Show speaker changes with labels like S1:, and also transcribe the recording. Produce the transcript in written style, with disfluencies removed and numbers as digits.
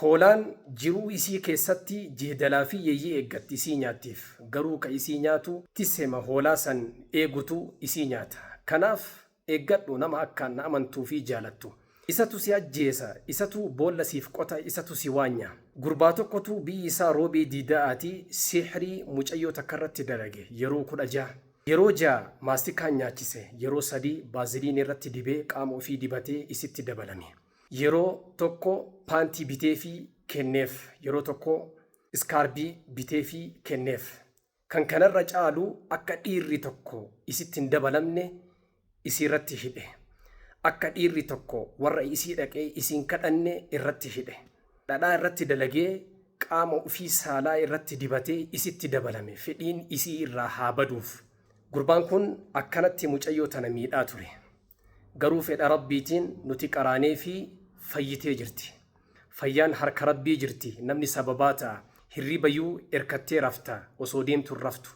S1: Hoolaan jiruu isii keessatti jeedalaa fi yeeyyii eeggatti isii nyaattiif. Garuu ka isii nyaatu tissema hoolaa san eegutu isii nyaata. Kanaaf eeggadhu nama akkaan na amantuu fi jaalattu. Isatu si ajjeesa, isatu boolla siif qota, isatu si waanya. Gurbaa tokkotu biyyi isaa Roobee Diida'aati sihrii mucayyoo takkarratti dalage yeroo 16. Yeroo 6 maastikaan nyaachise, yeroo 3 baaziliinii irratti dibee qaama ofii dibatee isitti dabalame. Yeroo tokko paantii biteefii kenneef, yeroo tokko iskaarbii biteefii kenneef. Kan kanarra caalu akka dhiirri tokko isitti hin dabalamne isiirratti hidhe. Akka dhiirri tokko warra isii dhaqee isii hin kadhanne irratti hidhe. Dhadhaa irratti dalagee qaama ufii saalaa irratti dibatee isitti dabalame fedhiin isii irraa haa baduuf. Gurbaan kun akkanatti mucayyoo tana miidhaa ture. Garuu fedha Rabbiitiin nuti qaraaneefii fayyitee jirti. Fayyaan harka Rabbii jirti namni sababaa ta'a. Hirriibayyuu erkattee rafta osoo deemtu hin raftu.